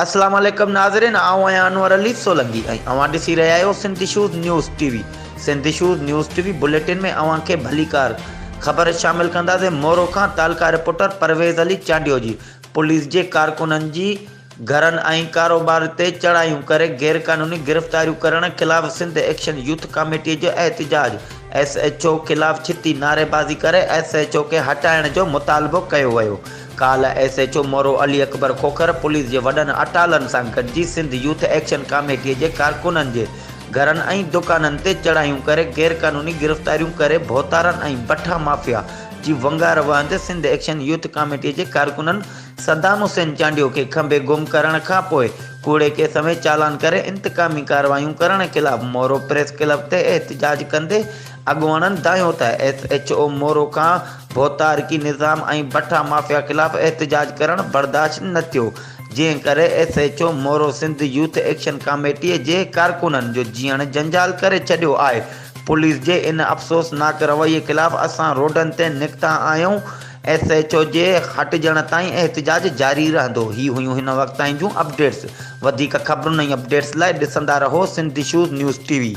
اسلام عليڪم ناظرين آئون آهيان انور علي سولنگي ۽ اوهان ڏسي رهيا آهيو Sindh issues news T V Sindh issues news T V bulletin ۾ اوهان کي ڀليڪار خبر شامل ڪنداسين مورو کان تعلقه رپورٽر پرويز علي چانڊيو جي پوليس جي ڪارڪنن جي گهرن ۽ ڪاروبار تي چڙهايون ڪري غيرقانوني گرفتاريون ڪرڻ خلاف سنڌ ايڪشن يوٿ ڪاميٽي جو احتجاج ايس ايڇ او خلاف ڇتي نعريبازي ڪري ايس ايڇ او کي هٽائڻ جو مطالبو ڪيو ويو. ڪالهه S H O Moro Ali Akbar Khokhar police جي وڏن اٽالن سان گڏجي سنڌ يوٿ ايڪشن ڪاميٽي جي ڪارڪنن جي گهرن ۽ دڪانن تي چڙهايون ڪري غيرقانوني گرفتاريون ڪري ڀوتارن ۽ بٺا مافيا جي ونگار وهندي سنڌ ايڪشن يوٿ ڪاميٽي جي ڪارڪنن صدام حسين چانڊيو کي کنڀي گم ڪرڻ کان پوء ڪوڙي ڪيس ۾ چالان ڪري انتقامي ڪارروايون ڪرڻ خلاف مورو پريس ڪلب تي احتجاج ڪندي اڳواڻن دانهيو ته ايس ايڇ او مورو کان ڀوتارڪي نظام ۽ بٺا مافيا خلاف احتجاج ڪرڻ برداشت نه ٿيو جنهن ڪري S H O Moro Sindh youth action committee جي ڪارڪنن جو جيئڻ جنجال ڪري ڇڏيو آهي پوليس جي ان افسوسناڪ رويي خلاف اسان روڊن تي نڪتا آهيون ايس ايڇ او جي هٽجڻ تائين احتجاج جاري رهندو. هي هيون هن وقت تائين جون اپڊيٽس. وڌيڪ خبرن ۽ اپڊيٽس لاء ڏسندا رهو Sindh issues news T V.